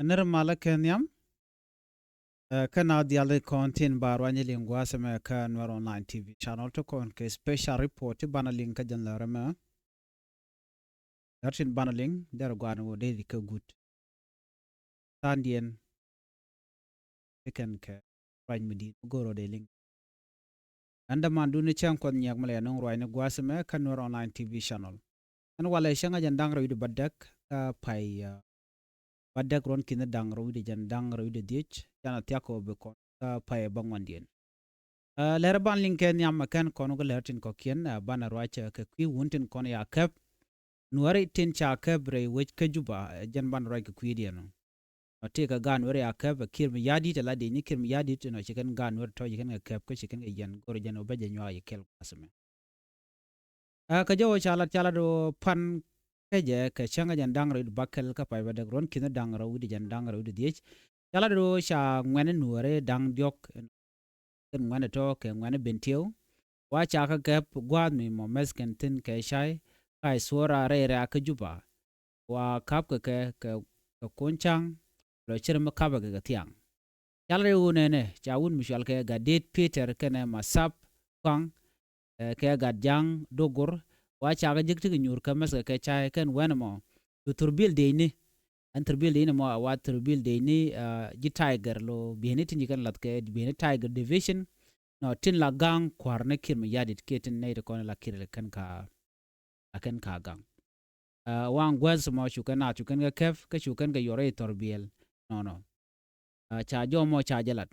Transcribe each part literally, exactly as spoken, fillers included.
Ɛ nir malä kɛ nhiam. Ɛ, kä na dhial di kɔn tin ba ruany liŋ gua̱a̱th ɛmɛ kä Nuɛr Online T V channel ti kɔn kɛ special report ti banɛ liŋ kä jɛn lärɛ mɛ. Lär tin banɛ liŋ derɛ gua̱a̱n wä dee di kä gut. Thandiɛn ti kɛn kɛ ruany mi di̱i̱t mi go̱o̱r wä dee liŋ. Ɛn dämandun ni cäŋ kuɔth nyiɛk mi lɛ nöŋ ruacni gua̱a̱th ɛmɛ kä Nuɛr Online T V channel. Ɛn walɛ cäŋ a jɛn da̱ŋ rɛw wi̱cdɛ bädäk kä pay, ah, bädäk ruɔ̱n ki̱n da̱ŋ rɛw wi̱cdɛ jɛn da̱ŋ rɛw wi̱cdɛ dhiec, canɛ thiak kɛ wä bi kɔn kä pay bä ŋuandiɛn. Ah, lɛr ban liŋ kɛ nhiam ɛ kɛn kɔn wä kä lɛr tin kɔ̱kiɛn, ah, banɛ ruac, ah, kɛ kui̱ wun tin kɔn ya käp. Nuääri tin ca käp rɛy wec kä Juba, ah, jɛn banɛ ruac kɛ kui̱diɛn ɔ. Ɔ, tëëkɛ gaat Nuɛr ya käp, ɛ Kiir Mayardit, ɛ la dee ni Kiir Mayardit, ɛnɔ ci kɛn gaat Nuɛr tɔ̱ ci kɛn kɛ käp, kä ci kɛn kɛ yɛn, go̱rɛ jɛn ɔ bä jɛ nyuak yi kɛl gua̱a̱th ɛmɛ. Ɛ, kɛ jɔw ca lat, ca lat ɔ pan kä jɛ kɛ cäŋ kä jɛn da̱ŋ rɛw wi̱cdɛ bäkɛl kä pay bädäk ruɔ̱n ki̱n da̱ŋ rɛw wi̱cdɛ jɛn da̱ŋ rɛw wi̱cdɛ dhiec. Ca lat ɔ ca ŋuɛ̈ni Nuääri da̱ŋ diɔ̱k, kɛn ŋuɛ̈ni tɔ̱ kɛ ŋuɛ̈ni Bentiu. Wa ca kɛ käp gua̱a̱th mi mɔ mɛth kɛn thi̱n kɛ cay, ka ɛ suɔ̱ra rɛy rɛ̈ɛ̈k kä Juba. Wa ka̱pkɛ kɛ, kɛ, kɛ kuɔ̱ny ca̱ŋ, lɔ cir mi ka̱pkɛ kɛ thiaŋ. Ca lat ɛ ɣöö nɛnɛ, ca wut mi cual kɛ Gatdet Peter kɛnɛ Masap Kuaŋ, ɛ, kɛ Gatjaŋ Dogur, wa ca kɛ jek ti kɛ nyuur kä mɛth kɛ kɛ cay kɛn wɛn ɛmɔ. Cu thurbil dee ni, ɛn thurbil dee ni mɔ, ɛ wa thurbil dee ni, ɛ, ji̱ Tiger lo bi̱i̱ni tin ji̱ kɛn lath kɛ bi̱i̱ni Tiger Division. Nɔ tin la ga̱ŋ kua̱r ni Kiir Mayardit kiɛ tin nɛy ti kɔn la Kiir kɛn ka a kɛn ka gaŋ. Ɛ, waŋ guäth mɔ cu kɛn a cu kɛn kɛ käp, kä cu kɛn kɛ yuɔr rɛy thurbil. Nɔnɔ. Ɛ, ca jɔw mɔ ca jɛ lat.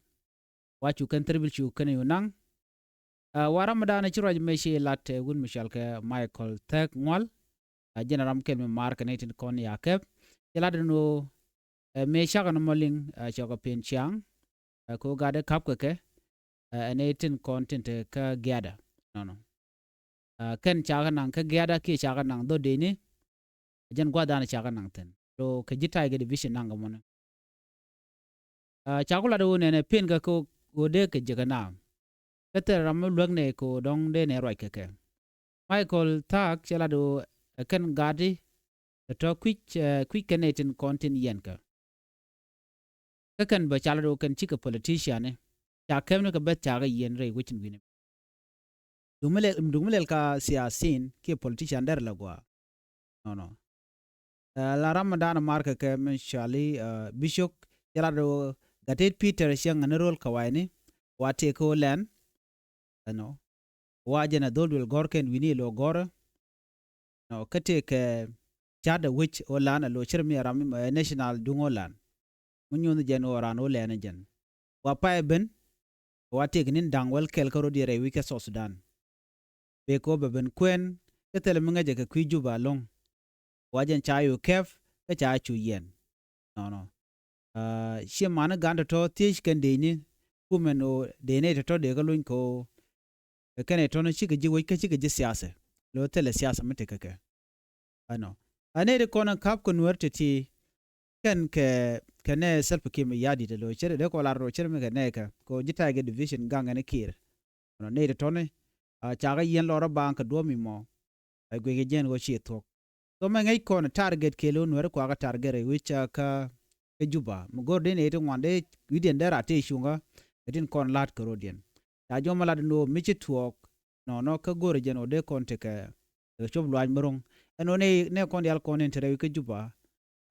Wa cu kɛn thurbil cu kɛn yu naŋ. Ɛ, wa ram mi da̱a̱n ci ruac mɛ ci lat, ɛ, wut mi cual kɛ Michael Thɛk Ŋual. Ɛ, jɛn ram kɛl mi maar kɛ nɛy tin kɔn ya käp. Ci lat ɛn ɣöö, ɛ, mëë cakɛ ni mɔ liŋ, ɛ, cɔkɛ pen ciaŋ. Ɛ, kɛ ɣöö gatdɛ ka̱pkɛ kɛ, ɛ, ɛ nɛy tin kɔn tin te kä Giada. Nɔnɔ. Ɛ, kɛn cakɛ naŋ kä Giada kiɛ cakɛ naŋ dhɔ dee ni. Ɛ jɛn gua̱th da̱a̱n cakɛ naŋ thi̱n. Lo kɛ ji̱ Tiger Division naŋ kɛ mɔni. Ɛ, ca ku lat ɣöö nɛnɛ pen kɛ kɛ ɣöö dee kɛ jek ɛ naam. Kä thil ram mi luäk nɛ kɛ ɣöö dɔ̱ŋ dee nɛ ruac kɛ kɛ. Michael Thak cɛ lat ɣöö ɛ kɛn gatdi tɔ̱tɔ̱ kui̱c, ɛ, kui̱c kɛn nɛ tin kɔn tin yɛn kɛ. Kä kɛn bä ca lat ɣöö kɛn cikɛ politician ni. Ca kɛm ni kɛ beth ca kɛ yɛn rɛy wecin wi̱ni. Duk mi lɛl, duk mi lɛl ka siasin kiɛ politician derɛ la gua. Nɔnɔ. Ɛ, la ram mi da̱a̱n mar kɛ kɛ mi cɔali, ɛ, Bicok, cɛ lat ɣöö Gatdet Peter cieŋ ni ro̱l kɛ wayni, wa tëë kɛ ɣöö lɛn. Ɛnɔ. Wa jɛn ɛ dhol duël gɔ̱r kɛn wi̱ni lo gɔ̱r. Nɔ, kä tëë kɛ ca̱t ɛ wec ɣöö lan ɛ lo cir mi ɛ ram, ɛ, national duŋ ɣöö lan. Mi nyuɔ̱th jɛn ɣöö ran ɣöö lɛn ɛ jɛn. Wa pay ben, wa tëëk ni̱n da̱ŋ wäl kɛl kä rot yɛ rɛy wi̱c kä South Sudan. Bek ɣöö bɛ ben kuɛn, kä thilɛ mi ŋäcɛ kɛ kui̱ Juba ɛlɔ̱ŋ. Wa jɛn ca yu käp, kä ca cu yɛn. Nɔnɔ. Ɛ, ciɛ mani gan tɔ̱tɔ̱ thiec kɛn dee ni, kumɛn ɣöö dee nɛy tɔ̱tɔ̱ dee kä lony kɛ ɣöö kɛn ɛ tɔ̱ni cikɛ ji̱ wec kä cikɛ ji̱ siasa. Lo thilɛ siasa mi tekɛ kɛ. Ɛnɔ. Ɛ nɛy ti kɔn ɛ ka̱p kɛ Nuäär ti̱ti̱, kɛn kɛ, kɛ nɛ Salva Kiir Mayardit ɛ lo cir, dee kɔ lar rɔ cir mi kɛ nɛ kɛ. Kɛ ɣöö ji̱ Tiger Division gaŋ ɛn Kiir. Ɛnɔ nɛy ti tɔ̱ni, ɛ, cakɛ yɛn lɔrä baŋ kɛ duɔ̱ɔ̱p mi mɔ. Ɛ guic kɛ jɛn ɣöö ci thuɔ̱k. Thomɛ ŋäc kɔn target kɛɛl ɣöö Nuäär kuakä target rɛy wec kä, kä Juba. Mi go̱r dee nɛy ti ŋuan dee wi̱cdiɛn dee rat tëë cuŋä. Kɛ tin kɔn la̱t kɛ rɔ̱diɛn. Ca jɔmɛ lat ni ɣöö mi ci tuɔɔk. Nɔnɔ kä go̱rɛ jɛn ɣöö dee kɔn tekɛ, tekɛ cop luaac mi ro̱ŋ. Ɛn ɣöö nɛ, nɛ kɔn diaal kɔn in te rɛy wec kä Juba.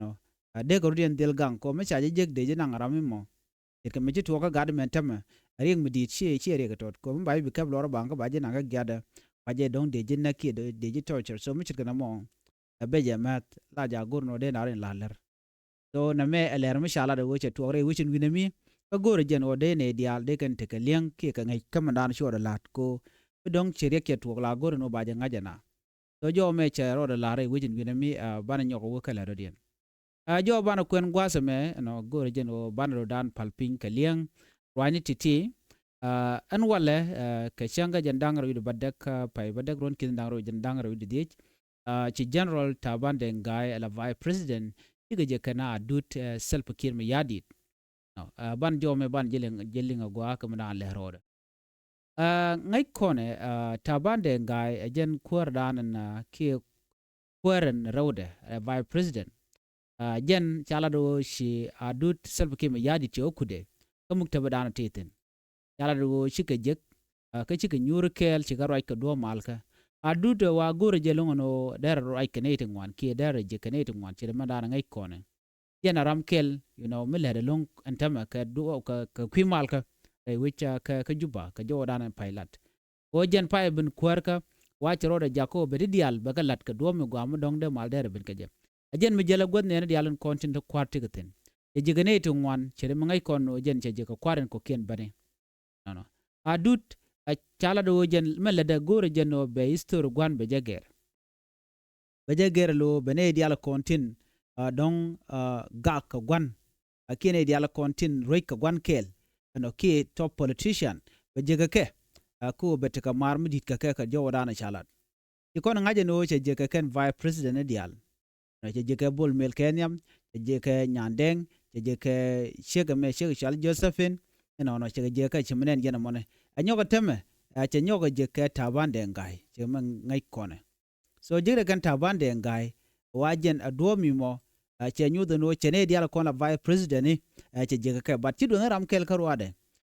Nɔ. A dee kɛ rɔ̱diɛn dhil gaŋ kɔ mi ca jɛ jek dee ji̱ naŋ ram mi mɔ. Ce̱tkɛ mi ci tuɔɔk kä gat mɛn tämɛ. A riɛk mi di̱i̱t ciɛ, ciɛ riɛk ɛ tɔt. Kɔ mi ba ji̱ bi kɛp luɔr baŋ kä ba ji̱ naŋ kä giatdä. Ba jɛ dɔ̱ŋ dee ji̱ näk kiɛ dee, dee ji̱ torture. So mi ce̱tkɛ nɛ mɔ. Ɛ bɛ jɛ mɛth la ja go̱r nɔ dee na rin la lɛr. So nɛ mɛ ɛ lɛr mi ca lat ɛ ɣöö cɛ tuɔɔk rɛy wecin wi̱nɛ mi. Kä go̱rɛ jɛn ɣöö dee nɛ diaal dee kɛn tekɛ liɛŋ kiɛ kɛ ŋäc kä mɛn daan cuɔt ɛ la̱t ko. Bi dɔ̱ŋ ci riɛk cɛ tuɔɔk la go̱rɛ nɔ ba jɛ ŋa̱c ɛ na. So jɔw mɛ cɛ rɔɔdɛ la̱r rɛy wecin wi̱nɛ mi, ɛ, banɛ nyɔk ɛ wä kɛ lɛr rɔ̱diɛn. Ɛ, jɔw banɛ kuɛn gua̱a̱th ɛmɛ, ɛnɔ, go̱rɛ jɛn ɣöö banɛ rɔ̱dan pal piny kɛ liɛŋ. Ruanyni ti̱ti̱, ɛ, ɛn walɛ, ɛ, kɛ cäŋ kä jɛn da̱ŋ rɛw wi̱cdɛ bädäk, ɛ, pay bädäk ruɔ̱n ki̱n da̱ŋ rɛw jɛn da̱ŋ rɛw wi̱cdɛ dhiec. Ɛ, ci General Taban Deng Gai, ɛ la Vice President, cikɛ jɛ kɛn a dut, ɛ, Salva Kiir Mayardit. Nɔ, ɛ, ban jɔw mɛ ban jɛ liŋ, jɛ liŋ a gua̱a̱ kɛ mi da̱a̱n lɛ rɔɔdɛ. Ɛ, ŋäc kɔnɛ, ɛ, Taban Deng Gai, ɛ, jɛn kuäär da̱a̱n ɛn, ɛ, kiɛ kuäär ɛn rɛwdɛ, ɛ, Vice President. Aa, jɛn ca lat ɣöö ci Adut Salva Kiir Mayardit ci ɣä kutdɛ kä muktäbädan ti thi̱n. Ca lat ɣöö cikɛ jek, aa, kä cikɛ nyuuri kɛɛl, cikɛ ruac kɛ duɔ̱ɔ̱p malkä. Adut ɛ wa go̱o̱rɛ jɛ lo̱ŋ ɛn ɣöö derɛ ruac kɛ nɛy ti ŋuan kiɛ derɛ jek kɛ nɛy ti ŋuan, ci ri mɛn da̱a̱n ŋäc kɔnɛ. Jɛn a ram kɛl, you know, mi lɛt ɛlɔ̱ŋ ɛn tämɛ kɛ du-, kɛ, kɛ kui̱ malkä rɛy wec, aa, kɛ, kɛ Juba, kɛ jɔwdan ɛn pay lat. Ɣöö jɛn pay bin kuäärkä, wa cɛ rɔɔdɛ jak kä ɣöö bɛ ti diaal bɛ kɛ la̱t kɛ duɔ̱ɔ̱p mi gɔaa mi dɔ̱ŋ dee mal derɛ ben kɛ jɛ. A jɛn mi jäl ɛ guäth nɛɛni diaal in kɔn tin te kua̱r tekɛ thi̱n. Cɛ jek ɛ nɛy ti ŋuan, cɛ ri mi ŋäc kɔn ɣöö jɛn cɛ jek kɛ kua̱r in kɔ̱kiɛn bäni. Nɔnɔ. Adut, a ca lat ɣöö jɛn mɛ lätdɛ go̱o̱rɛ jɛn ɣöö bɛ history gua̱n bɛ jɛ gɛr. Bɛ jɛ gɛr lo̱ bɛ nɛy diaal kɔn tin, aa, dɔ̱ŋ, aa, gak kɛ gua̱n. A kiɛ nɛy diaal kɔn tin ruec kɛ gua̱n kɛɛl. Ɛnɔ kiɛ top politician. Bɛ jek kɛ kɛ. Aa, kä ɣöö bɛ tekɛ maar mi di̱t kɛ kɛ kɛ jɔwdan ca lat. Ci kɔn ŋa̱c ɛn ɣöö cɛ jek kɛ kɛn vice president ni diaal. Ɛnɔ cɛ jek kɛ Bol Mel kɛ nhiam, cɛ jek kɛ Nyandɛŋ, cɛ jek kɛ ciek ɛmɛ ciek cɔal Josephine. Ɛnɔnɔ cɛ kɛ jek kɛ ci mi nɛn jɛn ɛmɔni. Ɛ nyɔk ɛ tämɛ, ɛ cɛ nyɔk ɛ jek kɛ Taban Deng Gai, cɛ mɛ ŋäc kɔnɛ. So jek rɛ kɛn Taban Deng Gai, wa jɛn a duɔ̱ɔ̱p mi mɔ, ɛ cɛ nyuth ɛn ɣöö cɛ nɛy diaal kɔn la vice president ni, ɛ cɛ jek kɛ. But ci duɔ̱n ram kɛl kä ruaadɛ.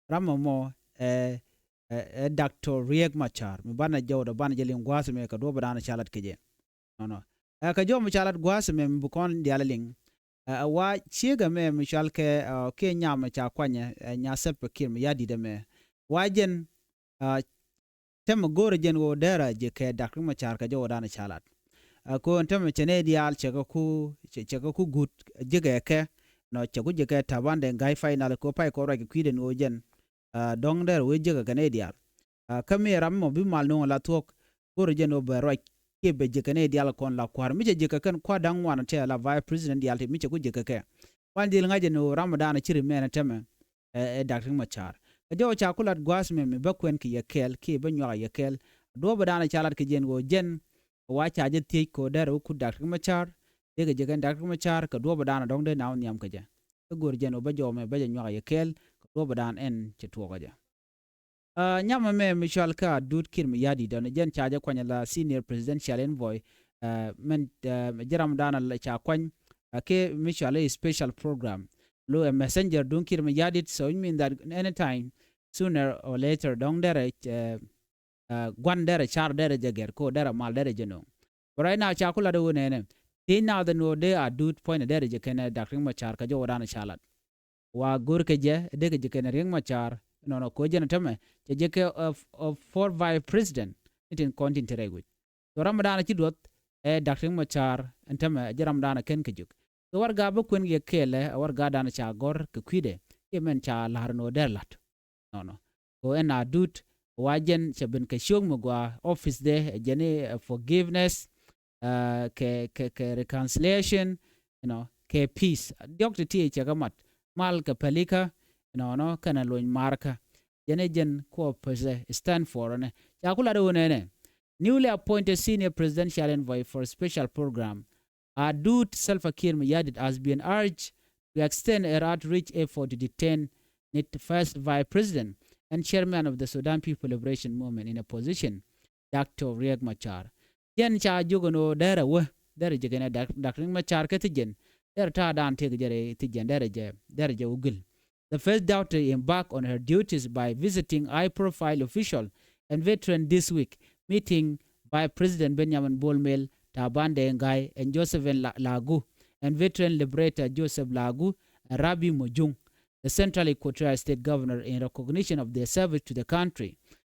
Ram ɛmɔ, ɛ, ɛ, ɛ Doctor Riek Machar, mi banɛ jɔwdɛ banɛ jɛ liŋ gua̱a̱th ɛmɛ kɛ duɔ̱ɔ̱p ɛ da̱a̱n ca lat kɛ jɛ. Nɔnɔ. Ɛ kɛ jɔw mi ca lat gua̱a̱th ɛmɛ mi bi kɔn diaal liŋ. Ɛ, ɛ wa ciek ɛmɛ mi cɔal kɛ, ɛ, kiɛ nyam ca kuanyɛ, ɛ, nya Salva Kiir Mayardit ɛmɛ. Wa jɛn, ɛ, tämɛ go̱o̱rɛ jɛn ɣöö derɛ jek kɛ Doctor Riek Machar kɛ jɔwdan ca lat. Ɛ, kɛ ɣöö tämɛ cɛ nɛy diaal cɛ kɛ ku, cɛ, cɛ kɛ ku guut jek ɛ kɛ, nɔ cɛ ku jek kɛ Taban Deng Gai final kɛ ɣöö pay kɔn ruac kɛ kui̱dɛn ɣöö jɛn, ɛ, dɔ̱ŋ derɛ wee jek ɛ kɛ nɛy diaal. Ɛ, kä mi ram mɔ bi mal nööŋ la thuɔ̱k, go̱o̱rɛ jɛn ɣöö bɛ ruac kiɛ bɛ jek kɛ nɛy diaal kɔn la kua̱r. Mi cɛ jek kɛ kɛn kua̱r da̱ŋ ŋuan tɛ la vice president diaal ti mi cɛ ku jek kɛ kɛ. Kuan dhil ŋa̱c ɛn ɣöö ram ɛ da̱a̱n ci ri mɛn ɛ tämɛ, ɛ, ɛ Doctor Riek Machar. Ɛ jɔw ca ku lat gua̱a̱th mɛ mi bä kuɛn kɛ yɛ kɛɛl kiɛ bä nyuak yɛ kɛɛl. Duɔ̱ɔ̱p ɛ da̱a̱n ca lat kɛ jɛn ɣöö jɛn wa ca jɛ thiec kɛ ɣöö derɛ wä kut Doctor Riek Machar. Dee kɛ jɛ kɛn Doctor Riek Machar kɛ duɔ̱ɔ̱p ɛ da̱a̱n dɔ̱ŋ dee na wä nhiam kɛ jɛ. Kä go̱o̱r jɛn ɣöö bä jɔw mɛ bä jɛ nyuak yɛ kɛɛl kɛ duɔ̱ɔ̱p ɛ da̱a̱n ɛn cɛ tuɔɔk kɛ jɛ. Ɛ, nyam ɛmɛ mi cɔal kä Adut Kiir Mayardit dɔn jɛn ca jɛ kuany la senior presidential envoy, ɛ, mɛn, ɛ, ji̱ ram da̱a̱n ca kuany, ɛ, kɛ mi cɔal i̱ special program. Lo ɛ messenger duŋ Kiir Mayardit, so it mean that anytime sooner or later dɔ̱ŋ derɛ, ɛ, ɛ, gua̱n derɛ car derɛ jɛ gɛr ko derɛ mal derɛ jɛ no̱o̱ŋ. But right now ca ku lat ɛ ɣöö nɛnɛ. Thiec naath ɛn ɣöö dee Adut puɔ̱nydɛ derɛ jɛ kɛnɛ Doctor Riek Machar kɛ jɔwdan ca lat. Wa go̱r kɛ jɛ, dee kɛ jɛ kɛn Riek Machar, nɔnɔ ko̱ jɛn tämɛ, cɛ jɛ kɛ, ɛ, ɛ, four vice president, ni tin kɔn tin te rɛy wec. So ram da̱a̱n ci duɔth, ɛ Doctor Riek Machar, ɛn tämɛ, jɛ ram da̱a̱n kɛn kɛ jök. So warɛga bä kuɛn yɛ kɛɛlɛ, ɛ warɛga da̱a̱n ca gɔ̱r kɛ kui̱dɛ, i̱ mɛn ca la̱r nɔ dee la̱t. Nɔnɔ. Ko ɛn Adut, wa jɛn cɛ ben kɛ ciök mi gɔaa office dɛ, ɛ jɛn i̱, ɛ, forgiveness, ɛ, kɛ, kɛ, kɛ reconciliation, you know, kɛ peace. Diɔ̱k ti ti cɛ kɛ mat. Mal kɛ pälikä, you know, nɔ, kɛnɛ lony markä. Jɛn i̱ jɛn kuɔ pese stand for nɛ. Ca ku lat ɣöö nɛnɛ. Newly appointed senior presidential envoy for special program, Adut Salva Kiir Mayardit has been urged to extend her outreach effort to detain its first vice president and chairman of the Sudan People Liberation Movement in opposition, Doctor Riek Machar. Jɛn ca jiök ɛn ɣöö derɛ wä, derɛ jɛ kɛnɛ Dak-, Doctor Riek Machar kä thi̱jiɛn, derɛ ta̱a̱ da̱a̱n tëëk jɛ rɛy thi̱jiɛn, derɛ jɛ, derɛ jɛ wä guil. The first daughter embarked on her duties by visiting high-profile official and veteran this week, meeting Vice President Benjamin Bol Mel, Taban Deng Gai, and Josephine La-, Lagu, and veteran liberator Joseph Lagu, and Rabi Mujung, the Central Equatoria State Governor, in recognition of their service to the country.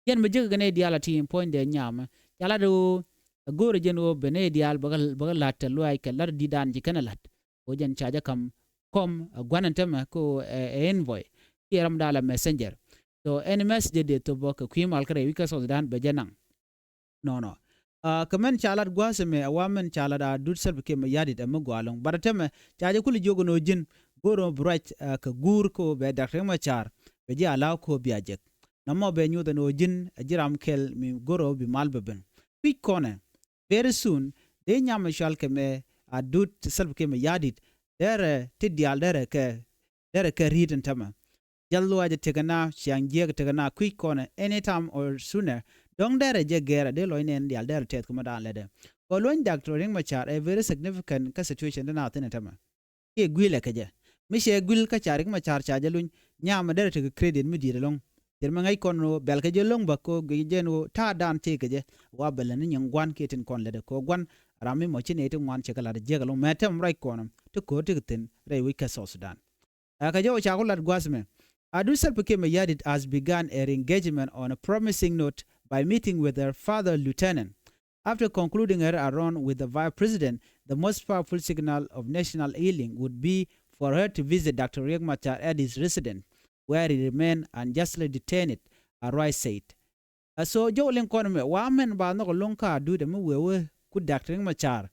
Yɛn mi jek kɛ nɛy diaal a ti in puɔ̱nydɛ nyamɛ, ca lat ɣöö, ɛ go̱o̱rɛ jɛn ɣöö bɛ nɛy diaal bɛ kɛ, bɛ kɛ la̱t tɛ luaac kɛ lat di̱t daan ji̱ kɛn ɛ la̱t. Ɣöö jɛn ca jɛ ka̱m kɔm, ɛ, gua̱n ɛn tämɛ kä, ɛ, ɛ envoy. Kiɛ ram da̱a̱n la messenger. So ɛn message dee thop bä kɛ kui̱ mal kä rɛy wi̱c kä South Sudan bɛ jɛ naŋ. Nɔnɔ. Aa, kɛ mɛn ca lat gua̱a̱th ɛmɛ, ɛ wa mɛn ca lat Adut Salva Kiir Mayardit ɛ mi gɔaa ɛlɔ̱ŋ. But ɛ tämɛ ca jɛ kul jiök ɛn ɣöö ji̱n go̱o̱r ɣöö bi ruac, aa, kɛ guur kä ɣöö bɛ Doctor Riek Machar bɛ ji̱ allow kä ɣöö bia jek. Nɔmɔ bɛ nyuuth ɛn ɣöö ji̱n ɛ ji̱ ram kɛl mi go̱o̱r ɣöö bi mal bɛ ben. Kui̱c kɔnɛ. Very soon, dee nyam mi cɔal kɛ mɛ Adut Salva Kiir Mayardit, derɛ ti diaal derɛ kɛ, derɛ kɛ ri̱t ɛn tämɛ. Jal luac tekɛ na, ciaŋ jiɛk tekɛ na, kui̱c kɔnɛ, anytime or sooner. Dɔ̱ŋ derɛ jɛ gɛrɛ, dee lɔc nɛn diaal derɛ tɛth kɛ mɛ daan lɛtdɛ. Kɔ luɔ̱ny Doctor Riek Machar ɛ very significant kä situation dee na thi̱n ɛn tämɛ. kiɛ guilɛ kɛ jɛ. Mi cɛ guil kä ca Riek Machar ca jɛ luny, nyamɛ derɛ tekɛ credit mi di̱i̱t ɛlɔ̱ŋ. Cir mi ŋäc kɔn ɣöö bɛl kɛ jɛ lo̱ŋ bä kɛ ɣöö guic jɛn ɣöö ta̱a̱ dan tëë kɛ jɛ, wa bɛ lɛ ni nyiŋ gua̱n kiɛ tin kɔn lätdɛ kɛ ɣöö gua̱n ram mi mɔ ci nɛy ti ŋuan cɛ kɛ la̱t jiäk ɛlɔ̱ŋ. Mɛ tɛm right kɔn ti ko̱r ti kɛ thi̱n rɛy wec kä South Sudan. Ɛ kɛ jɔw ca ku lat gua̱th mɛ. Adut Salva Kiir Mayardit has begun a re-engagement on a promising note by meeting with her father lieutenant. After concluding her around with the vice president, the most powerful signal of national healing would be for her to visit Doctor Riek Machar at his residence, where he remained unjustly detained, Aruai said. Ɛ, so jɔw liŋ kɔn mɛ wa mɛn ba nhɔk loŋ kä Adut mi wee wee ku Doctor Riek Machar.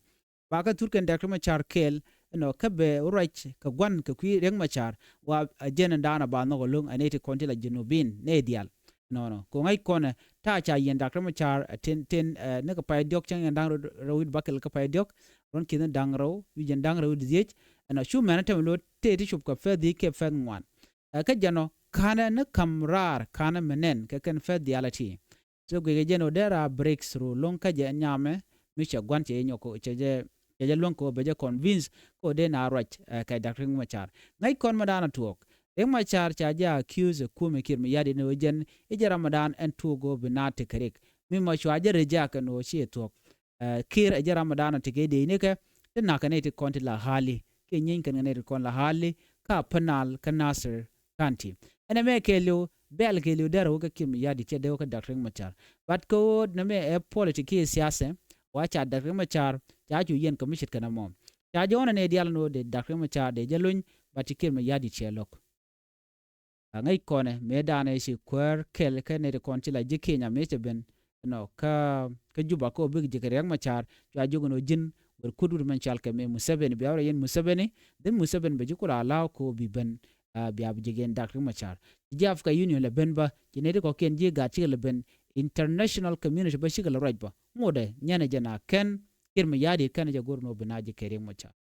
Ba kä thur kɛn Doctor Machar kɛɛl, you know, kä bɛ ruac kɛ gua̱n kɛ kui̱ Riek Machar, wa, ɛ, jɛn in daanɔ ba nhɔk loŋ ɛ nɛy ti kɔn ti la Junubin nɛy diaal. Nɔnɔ kɛ ŋäc kɔn ɛ ta̱a̱ ca yiɛn Doctor Machar, ɛ, tin, tin, ɛ, ni kɛ pay diɔ̱k cäŋ yɛn da̱ŋ rɛw, rɛw wi̱cdɛ bäkɛl kä pay diɔ̱k, ruɔ̱n ki̱n da̱ŋ rɛw, wi̱c yɛn da̱ŋ rɛw wi̱cdɛ dhieec. Ɛnɔ cu mɛn ɛ tɛm lo̱ tëë ti cop kɛ pɛth dhieec kɛ pɛth ŋuan. Ɛ, kä jɛn ɔ ka̱nɛ ni ka̱m raar ka̱nɛ mi nɛn kɛ kɛn pɛth diaal ɛ ti. So guic kɛ jɛn ɔ dee ra breakthrough lo̱ŋ kä jɛ nyamɛ mi cɛ gua̱n cɛ jɛ nyɔk kɛ cɛ jɛ, cɛ jɛ luäŋ kɛ ɔ bɛ jɛ convince kɛ ɔ dee na ruac, ɛ, kɛ Doctor Riek Machar. Ŋäc kɔn mi daanɔ tuɔɔk. Riek Machar ca jɛ accuse ɛ kumɛ Kiir Mayardit ni ɣöö jɛn i̱ jɛ ram mi daan ɛn tuɔɔk ɣöö bi na tekɛ riɛk. Mi mɔ cua jɛ reject ɛn ɣöö ci ɛ thuɔ̱k. Ɛ, Kiir ɛ jɛ ram mi daanɔ tekɛ dee ni kɛ ti na̱k kɛ nɛy ti kɔn ti la hali kiɛ nyieeny kɛn kɛ nɛy ti kɔn la hali kä Upper Nile kä Nasir County. Ɛn ɛmɛ kɛɛliw bɛl kɛɛliw derɛ wä kä Kiir Mayardit cɛ dee wä kä Doctor Riek Machar. But kɛ ɣöö nɛmɛ ɛ politic kiɛ siasa, wa ca Doctor Riek Machar ca cu yɛn kɛ mi ce̱tkɛ nɛmɔ. Ca jɔɔnɛ nɛy diaal ni ɣöö dee Doctor Riek Machar dee jɛ lony, but ci Kiir Mayardit cɛ lo̱k. A ŋäc kɔnɛ mëë danɛ ci kuäär kɛl kä nɛy ti kɔn ci la ji̱ Kenya mëë cɛ ben, you know, kä, kä Juba kä ɔ bikɛ ji̱ kɛ Riek Machar, cua jiök ɛn ɣöö ji̱n wër kut wut mɛn cɔal kɛ mëë Museveni, bia wä rɔ yɛn Museveni, then Museveni bɛ ji̱ kula allow kɛ ɔ bi ben, a, bia bi ji̱ kɛ yɛn Doctor Riek Machar. Ji̱ Africa Union lɛ ben bä, ji̱ nɛy ti kɔ̱kiɛn ji̱ gaat cikɛ lɛ ben, international community bä cikɛ lɛ ruac bä. Ŋotdɛ nyɛnɛ jɛ na kɛn Kiir Mayardit kɛn jɛ go̱r ɛn ɣöö bi na ji̱ kɛ Riek Machar.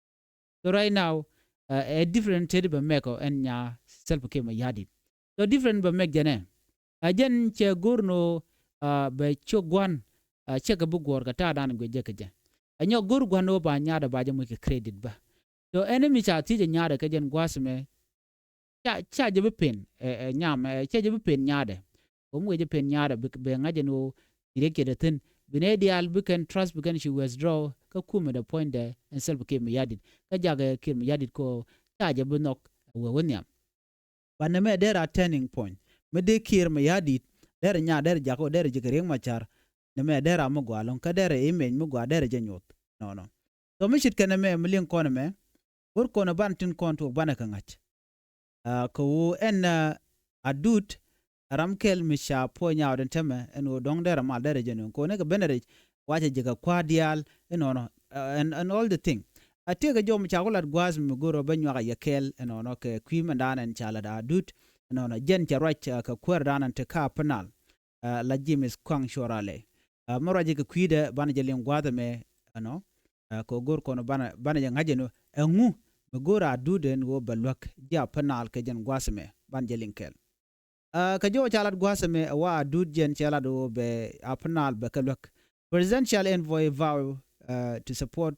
So right now, uh, ɛ different tëë di bɛ mɛk ɔ ɛn nya Salva Kiir Mayardit. So different bɛ mɛk jɛn ɛ. Ɛ jɛn cɛ go̱r ni ɣöö, uh, bɛ ciök gua̱n, uh, cɛ kɛ bi guɔ̱ɔ̱r kɛ ta̱a̱ dan guic jɛ kɛ jɛ. Ɛ nyɔk go̱r gua̱n ni ɣöö ba nyaat ɛ ba jɛ muc kɛ credit bä. So ɛn mi ca thiec ɛ nyaat ɛ kɛ jɛn gua̱a̱th mɛ, ca, ca jɛ bi pen, ɛ, ɛ, nyam, ɛ, ca jɛ bi pen nyaadɛ. Ɣöö mi wee jɛ pen nyaadɛ, bi, bɛ ŋa̱c ɛn ɣöö ci riɛk cɛ dee thi̱n. Bi nɛy diaal bi kɛn trust bi kɛn ci withdraw kä kumɛ dee puɔ̱nydɛ ɛn Salva Kiir Mayardit. Kä jakɛ Kiir Mayardit kɛ ɣöö ca jɛ bi nhɔk ɛ wee wä nhiam. But nɛmɛ dee ra turning point. Mi dee Kiir Mayardit, dee rɛ nyaa, dee rɛ jakä, dee rɛ ji̱ kɛ Riek Machar. Nɛmɛ dee ra mi gɔaa ɛlɔ̱ŋ, kä dee rɛ image mi gɔaa, dee rɛ jɛ nyuɔth. Nɔnɔ. So mi ce̱tkɛ nɛmɛ, mi liŋ kɔn ɛmɛ, go̱r kɔn ɛ banɛ tin kɔn tuɔɔk banɛ kɛ ŋa̱c. Ah, kɛ ɣöö ɛn, ah, Adut, ram kɛl mi ca puɔ̱ny out ɛn täämɛ, ɛn ɣöö dɔ̱ŋ derɛ mal derɛ jɛ nööŋ. Kɛ ɣöö ni kɛ ben rɛc, wa cɛ ji̱ kɛ kua̱r diaal, inɔnɔ, ah, and, and all the thing. A tëëkɛ jɔw mi ca ku lat gua̱a̱th mi go̱r ɔ bä nyuak a yɛ kɛɛl, inɔnɔ, kɛ kui̱ mɛn daanɛ ɛn ca lat Adut, inɔnɔ, jɛn cɛ ruac, ah, kɛ kuäär daanɛ ti kä Upper Nile. Ah, la James Kuaŋ Cuɔl Ralɛ. Ah, mi ruac jɛ kɛ kui̱dɛ banɛ jɛ liŋ gua̱a̱th ɛmɛ, ɛnɔ, ah, kɛ go̱r kɔn banɛ, banɛ jɛ ŋa̱c ɛn ɣöö ɛŋu mi go̱r Adut ɛn ɣöö bɛ luäk ji̱ Upper Nile kɛ jɛn gua̱a̱th ɛmɛ, banɛ jɛ liŋ kɛɛl. Ah, kɛ jɔw ca lat gua̱a̱th ɛmɛ ɛ wa Adut jɛn cɛ lat ɣöö bɛ Upper Nile bɛ kɛ luäk. Presidential envoy vow, ah, to support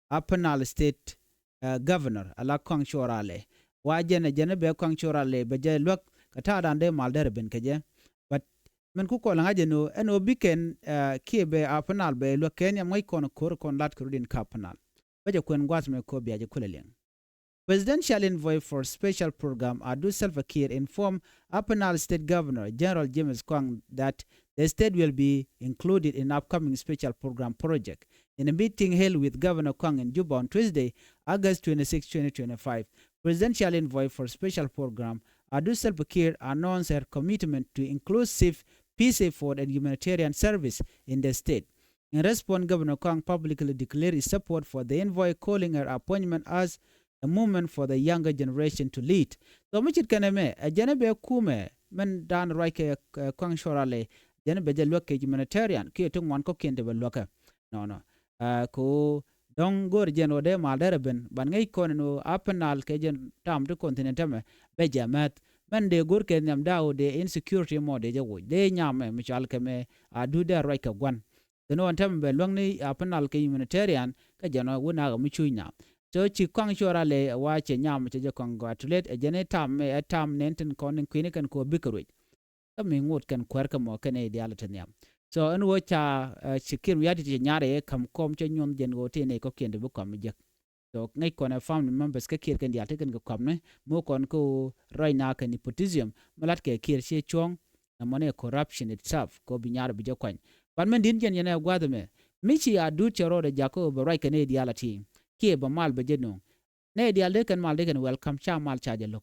Upper Nile State, ah, Governor, ala Kuaŋ Cuɔl Ralɛ. Wa jɛn ɛ jɛn bɛ Kuaŋ Cuɔl Ralɛ bɛ jɛ luäk kɛ ta̱a̱ da̱a̱n dee mal derɛ ben kɛ jɛ. But min ku kɔl ŋa̱c ɛn ɣöö, ɛn ɣöö bi kɛn, ah, kiɛ bɛ Upper Nile bɛ luäk kɛ nhiam ŋäc kɔn ko̱r kɔn lat kɛ rut in kä Upper Nile. Bä jɛ kuɛn gua̱a̱th mɛ ko̱ bia jɛ kulɛ liŋ. Presidential envoy for special program Adut Salva Kiir informed Upper Nile State Governor General James Kuaŋ that the state will be included in upcoming special program project. In a meeting held with Governor Kuaŋ in Juba on Tuesday, August twenty-six, twenty twenty-five, Presidential Envoy for Special Program Adut Salva Kiir announced her commitment to inclusive peace effort and humanitarian service in the state. In response, Governor Kuaŋ publicly declared his support for the envoy, calling her appointment as a movement for the younger generation to lead. So mi ce̱tkɛ nɛmɛ, ɛ jɛn bɛ kumɛ, min da̱a̱n ruac kɛ, eh, Kuaŋ Cuɔl Ralɛ, jɛn bɛ jɛ luäk kɛ humanitarian, kiɛ ti ŋuan kɔ̱kiɛn ti bɛ luäkɛ. Nɔnɔ. Ah, kɛ ɣöö dɔ̱ŋ go̱o̱r jɛn ɣöö dee mal derɛ ben, ban ŋäc kɔn ɛn ɣöö Upper Nile kɛ jɛn tam ti kɔn thi̱n ɛn täämɛ, bɛ jɛ mɛth. Mɛn dee go̱o̱r kɛ nhiam da̱a̱ ɣöö dee insecurity mɔ dee jɛ woc. Dee nyam mɛ, mi cɔal kɛ mɛ, Adut dee ruac kɛ gua̱n. Kɛn ɣöö ɛn täämɛ bɛ luäŋni Upper Nile kɛ humanitarian, kä jɛn ɣöö wä nakä mi cuc na. So ci kɔaŋ cuɔ ralɛ ɛ wa cɛ nyam cɛ jɛ congratulate ɛ jɛn ɛ tam ɛ tam nɛn tin kɔn in kui̱ni kɛn kɔ bikɛ ruec. Kä mi ŋot kɛn kuɛr kä mɔ kɛn ɛ diaal ɛ te nhiam. So ɛn wä ca ci Kiir mi yat ti cɛ nyar ɛ kam kɔm cɛ nyuɔn jɛn wä ti nɛ kɔkiɛn ti bi kɔm mi jek. So ŋäc kɔn ɛ family members kä Kiir kɛn diaal ti kɛn kɛ kɔm ni mo kɔn kä wä rɔy na kɛ nepotism mi lat kɛ Kiir ci cuɔ̱ŋ. Nɛ mɔni ɛ corruption itself kɛ wä bi nyar bi jɛ kuany. But min din jɛn jɛn ɛ gua̱th ɛmɛ mi ci Adut cɛ rɔɔdɛ jakä wä bɛ ruac kɛ nɛ diaal ɛ ti kiɛ bɛ mal bɛ jɛ nuŋ. Nɛ diaal dee kɛn mal dee kɛn welcome ca mal ca jɛ lo̱k.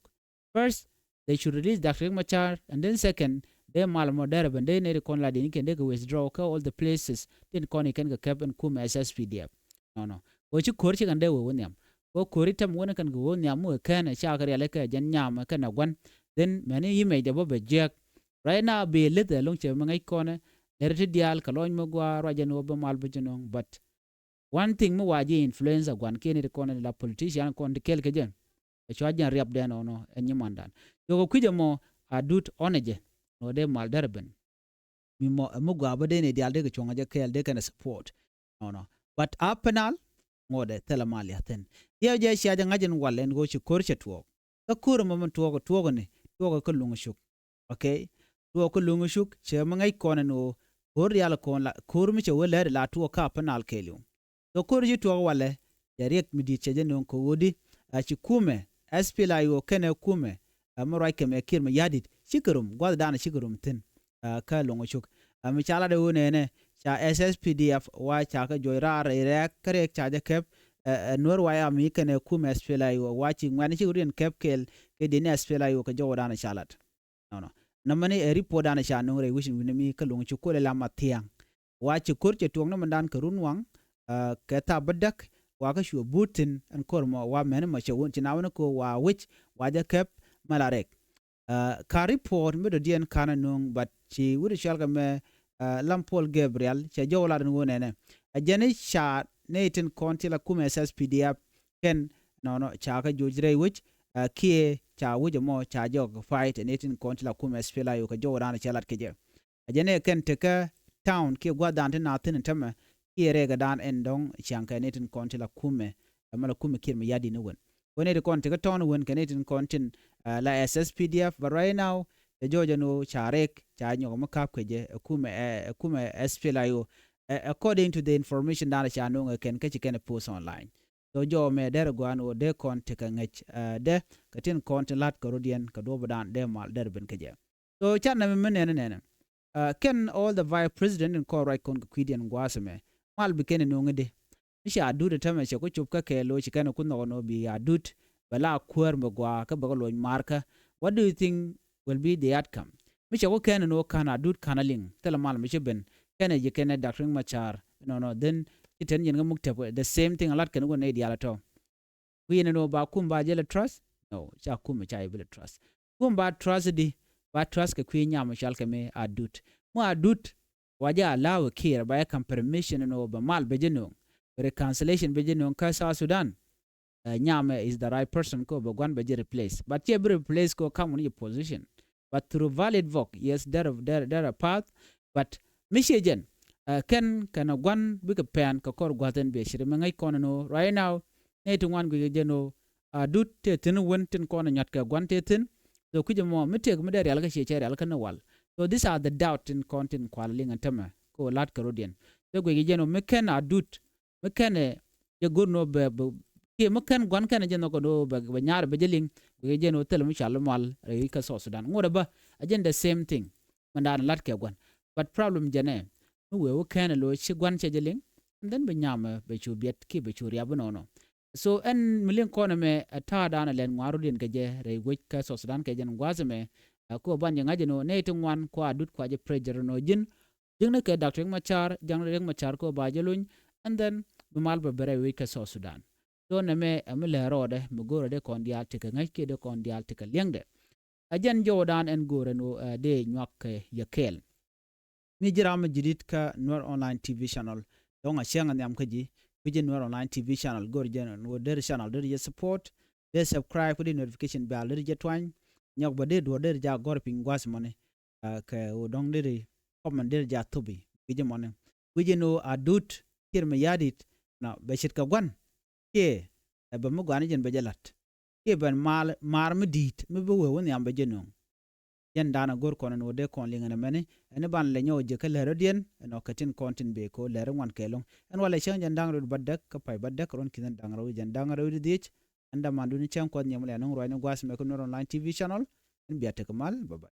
First, they should release Doctor Riek Machar, and then second, dee mal mɔ dɛrɛ ben dee nɛ di kɔn la dini kɛn dee kɛ withdraw kä all the places tin kɔn ikɛn kɛ kɛp in kum S S P D F. Nɔnɔ wä ci ko̱r ci kɛn dee wä wä nhiam. Wä ko̱r itam wä ni kɛn kɛ wä nhiam wä kɛn ca kɛ rial ikɛ jɛn nyam kɛn a guan. Then mɛni image dee bä bɛ jiɛk. Right now bi lith ɛ loŋ cɛ mi ŋäc kɔnɛ lɛri ti diaal kɛ lɔny mi gua ruacɛ ni wä bä mal bä jɛ nɔŋ, but one thing mi wa ji̱ influenza guan kiɛ ni ti kɔn ni la politician kɔn ti kɛl kɛ jɛ. Ɛ cua jiɛn riap dɛn ɔnɔ ɛ nyimandan. Yokɛ kui̱c ɛmɔ Adut ɔnɛ jɛ nɔ dee mal dɛr ben. Mi mɔ ɛ mi gua bä dee ni dial dee kɛ cuɔ̱ŋ jɛ kɛɛl dee kɛn ɛ support. Nɔnɔ but a penal ŋɔdɛ thilɛ mal ya thin. Yɛ jɛ cia jɛ ŋa̱c in wal ɛn ɣöö ci ko̱r cɛ tuɔɔk. Kä ko̱r ɛmɔ min tuɔɔk tuɔɔk ni tuɔɔk kä luŋ cuk. Okay. Tuɔɔk kä luŋ cuk cɛ mi ŋäc kɔn ɛn ɣöö ko̱r dial kɔn la ko̱r mi cɛ wä lɛɛt la tuɔɔk kä a penal kɛɛliw. Thok ko̱r ci tuɔɔk walɛ cɛ riɛk mi di̱i̱t cɛ jɛ no̱o̱ŋ kɛ ɣöödi. A ci kumɛ S P L A I O kɛnɛ kumɛ a mi ruac kɛmɛ Kiir mi ya̱di̱t cikɛ rum gua̱thdan cikɛ rum thi̱n. A kä lo̱ŋ cuk a mi ca lat ɛ ɣöö nɛɛnɛ ca S S P D F wa ca kɛ juɔc raar rɛy rɛɛk kä rɛɛk ca jɛ kɛp. Ɛ Nuɛr wa ya mi kɛnɛ kumɛ S P L A I O wa ci ŋuɛ̈tni cikɛ rum diɛn kɛp kɛɛl kɛ di̱t ni S P L A I O kɛ jɔwdan ca lat. Nɔnɔ nɔmɔni ɛ report dan ca no̱ŋ rɛy wi̱c wi̱ni mi kä luŋ ci kolɛ la ma thia̱a̱ŋ. Wa ci ko̱r cɛ tuɔɔk ni mɛndan kɛ run waŋ kɛ tha bädäk wa kä cuɛ buut thi̱n ɛn ko̱r mɔ wa mɛni mɔ cɛ wun ci na wuni ko wa wi̱c wa jɛ kɛp mɛ la rɛk. Ka report mi dɔ̱diɛn kanɛ no̱ŋ but ci wi̱ri cual kɛ mɛ Lam Paul Gabriel cɛ jɔw lat ɛn wun ɛnɛ. Ɛ jɛni ca nɛy tin kɔn ti la kumɛ S S P D F kɛn nɔnɔ ca kä joc rɛy wec. Kiɛ ca wec ɛmɔ ca jɔk fight ɛn itin kɔn ti la kumɛ S P L A I O kɛ jɔk dan cɛ lat kɛ jɛ. A jɛ nɛ kɛn tekä town kiɛ gua̱dan ti na thin tämɛ kiɛ rɛk dan ɛn dɔŋ ciaŋ kɛ ni tin kɔn ti la kumɛ. Ɛmɛ la kumɛ Kiir mi ya̱di̱t ni wen wen ni ti kɔn tekä town wen kɛ ni tin kɔn tin la S S P D F but right now. Ɛ jɔɔc ɛn ɣöö ca rɛk ca nyɔk mi kap kɛ jɛ ɛ kumɛ ɛ kumɛ S P L A I O. According to the information dan ca no̱o̱ŋ ɛ kɛn kä ci kɛn ɛ post online. So jɔw mɛ derɛ guan wä dee kɔn ti kɛ ŋäc dee kɛ tin kɔn ti lat kɛ rot yɛn kɛ duɔp dan dee mal derɛ ben kɛ jɛ. So cat nɛ mi mi nɛnɛ nɛnɛ kɛn all the vice president in kɔn ruac kɔn kɛ kui̱diɛn gua̱a̱th mɛ mal bi kɛn in nuŋ di. Mi ca Adut ɛ tämɛ cɛ ku cop kä kɛ lo̱c ci kɛn ku nhɔk nɔ bi Adut bɛ la kuäär mi gua̱a̱ kä bɛ kɛ lo̱c markä. What do you think will be the outcome? Mi cɛ ku kɛn in wä ka̱n Adut ka̱n a liŋ thilɛ mal mi ci ben kɛn ɛ ji̱ kɛn ɛ Doctor Riek Machar nɔnɔ then ci ten yin kä muk tɛp the same thing a lat kɛn wä nɛ diaal a tɔ. Wi̱i̱ nɛ nɔ ba kum ba jɛ lɛ trust? No, ca kum ca jɛ bi lɛ trust. Kum ba trust di ba trust kɛ kui̱ nyam cal kɛ mi Adut. Mu Adut wa jɛ allow Kiir ba jɛ kam permission nɔ bɛ mal bɛ jɛ no̱o̱ŋ bɛ reconciliation bɛ jɛ no̱o̱ŋ kä South Sudan. Nyamɛ is the right person ko bɛ guan bɛ jɛ replace but cɛ bi replace ko kam wun jɛ position. But through valid vote yes derɛ derɛ derɛ path. But mi ciɛ jɛn kɛn kɛn a guan bikɛ pɛn kɛ kɔr gua̱th ɛn biɛ ciri mi ŋäc kɔn ɛn ɣöö right now. Nɛy ti ŋuan guic kɛ jɛn ɣöö Adut tëë thi̱n wen tin kɔn ɛ nyɔt kɛ guan tëë thi̱n. So kui̱c ɛmɔ mi tëëk mi dee rial kä ciɛ cɛ rial kä ni wal. So these are the doubt tin kɔn tin kual liŋ ɛn tämɛ kɛ ɣöö la̱t kɛ rot yɛn. So guic kɛ jɛn ɣöö mi kɛn Adut mi kɛnɛ jɛ go̱r nɔ bɛ kiɛ mi kɛn gua̱n kɛnɛ jɛ nhɔk kɛ nɔ bɛ nyar bɛ jɛ liŋ. Bɛ jɛ nɔ thilɛ mi cal mal rɛ kä South Sudan ŋot ɛ bä a jɛn the same thing. Mɛn da̱a̱n lat kɛ gua̱n but problem jɛnɛ mi wee wä kɛnɛ lo̱ ci gua̱n cɛ jɛ liŋ. And then bɛ nyamɛ bɛ cu biɛt kiɛ bɛ cu riap bi nɔnɔ. So ɛn mi liŋ kɔn ɛmɛ ɛ ta̱a̱ da̱a̱n ɛ lɛn ŋuan rot yɛn kɛ jɛ rɛy wec kä South Sudan kɛ jɛn gua̱a̱th ɛmɛ. Ɛ kɔ ban jɛ ŋa̱c ɛn ɣöö nɛy ti ŋuan kua Adut kua jɛ pressure ɛn ɣöö ji̱n ji̱n ni kɛ Doctor Riek Machar ja̱ŋ Riek Machar kɛ ɣöö ba jɛ luny. And then bi mal bɛ bɛ rɛy wec kä South Sudan. So nɛmɛ ɛ mi lɛ rɔɔdɛ mi go̱o̱rɛ dee kɔn diaal tekɛ ŋäc kiɛ dee kɔn diaal tekɛ liɛŋdɛ. Ɛ jɛn jɔwdan ɛn go̱o̱rɛ ni ɣöö ɛ dee nyuak kɛ yɛ kɛɛl. Mi ji̱ ram mi ji̱ di̱t kä Nuer Online T V channel. Dɔ̱ŋ a cäŋ a nhiam kä ji̱ kui̱ ji̱ Nuer Online T V channel go̱o̱rɛ jɛ ni ɣöö deri channel deri jɛ support. Dee subscribe kä di notification bell deri jɛ tuany. Nyɔk bä dee duɔ̱r deri jɛ a gɔ̱r piny gua̱th mɔni. Kɛ ɣöö dɔ̱ŋ deri kɔmɛn deri jɛ a thupi gui̱c mɔni gui̱c in ɣöö Adut Kiir mi ya̱di̱t. Nɔ bɛ ce̱tkɛ gua̱n kiɛ Ɛ bä mi gɔaa ni jɛn bɛ jɛ la̱t kiɛ bɛn maar mi di̱i̱t mi bi wee wä nhiam bɛ jɛ nöŋ. Jɛn da̱a̱n a go̱r kɔn ɛn ɣöö dee kɔn liŋ ɛn ɛmɛni ɛn i̱ ban lɛ nyɔk ji̱ kä lɛr rɔ̱diɛn ɛn ɔ kɛ tin kɔn tin bëë kɛ ɣöö lɛr i̱ ŋuan kɛɛl ɣöŋ. Ɛn walɛ cäŋ jɛn da̱ŋ rɛw di bädäk kä pay bädäk ruɔ̱n ki̱n da̱ŋ rɛw di jɛn da̱ŋ rɛw di dhiec. Ɛn dämandu ni cäŋ kuɔth nyiɛm lɛ nuŋ ruacni gua̱a̱th mɛ kä Nuer Online T V channel. Ɛn bia tekɛ mal, bye bye.